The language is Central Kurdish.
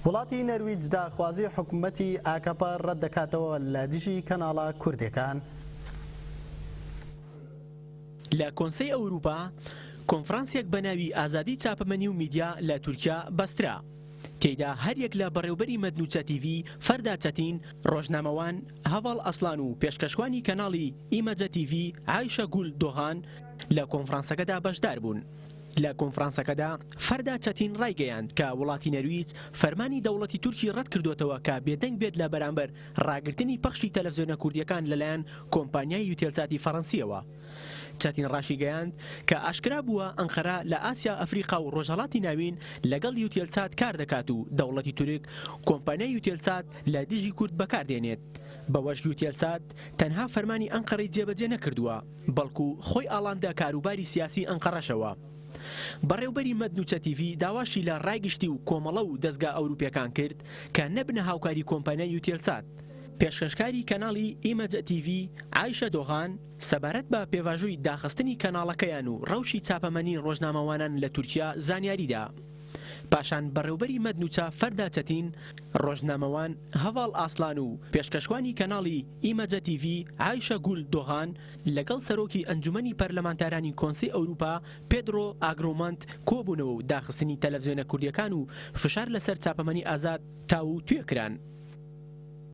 وڵاتی نەرویج داخوازی حکومەتی ئاکەپە ڕەتدەکاتەوە لە دژی کەناڵە کوردێکان. لە کۆنسەی ئەوروپا کۆنفرانسێک بە ناوی ئازادی چاپەمەنی و میدیا لە تورکیا بەسترا. تێیدا هەریەک لە بەڕێوبەری مەدنوچە تیڤی فەردا چەتین، ڕۆژنامەوان هەڤاڵ ئەسڵان و پێشکەشوانی کەناڵی ئیمەجە تیڤی عایشە گول دۆغان لە کۆنفرانسەکەدا بەشدار بوون. لە کۆنفرانسەکەدا فەردا چەتین ڕایگەیاند کە وڵاتی نەرویج فەرمانی دەوڵەتی تورکی ڕەتکردۆتەوە کە بێدەنگ بێت لە بەرامبەر ڕاگرتنی پەخشی تەلەفزیۆنە کوردییەکان لەلایەن کۆمپانیای یوتێلساتی فەڕەنسییەوە. چەتین ڕاشیگەیاند کە ئاشکرا بووە ئەنقەرە لە ئاسیا، ئەفریقا و ڕۆژهەڵاتی ناوین لەگەڵ یوتێلسات کار دەکات و دەوڵەتی تورک کۆمپانیای یوتێلسات لە دژی کورد بەکار دێنێت. بەوەش یوتێلسات تەنها فەرمانی ئەنقەرەی جێبەجێ نەکردووە، بەڵکو خۆی ئاڵاندە کاروباری سیاسی ئەنقەڕەشەوە. بەڕێوبەری مەد نوچە تیڤی داواشی لە ڕای گشتی و کۆمەڵە و دەزگا ئەوروپیەکان کرد کە نەبنە هاوکاری کۆمپانیای یوتێلسات. پێشکەشکاری کەناڵی ئیمەجە تیڤی عایشە دۆغان سەبارەت بە پێڤاژۆی داخستنی کەناڵەکەیان و ڕەوشی چاپەمەنی ڕۆژنامەوانان لە تورکیا زانیاری دا. پاشان بەڕێوبەری مەد نوچە فەردا چەتین، ڕۆژنامەوان هەڤاڵ ئاسلان و پێشکەشوانی کەناڵی ئیمەجە تیڤی عایشە گول دۆغان لەگەڵ سەرۆکی ئەنجومەنی پەرلەمانتارانی کۆنسەی ئەوروپا پێدرۆ ئاگرۆمانت کۆبوونەوە و داخستنی تەلەفزیۆنە کوردیەکان و فشار لەسەر چاپەمەنی ئازاد تاووتوێ کران.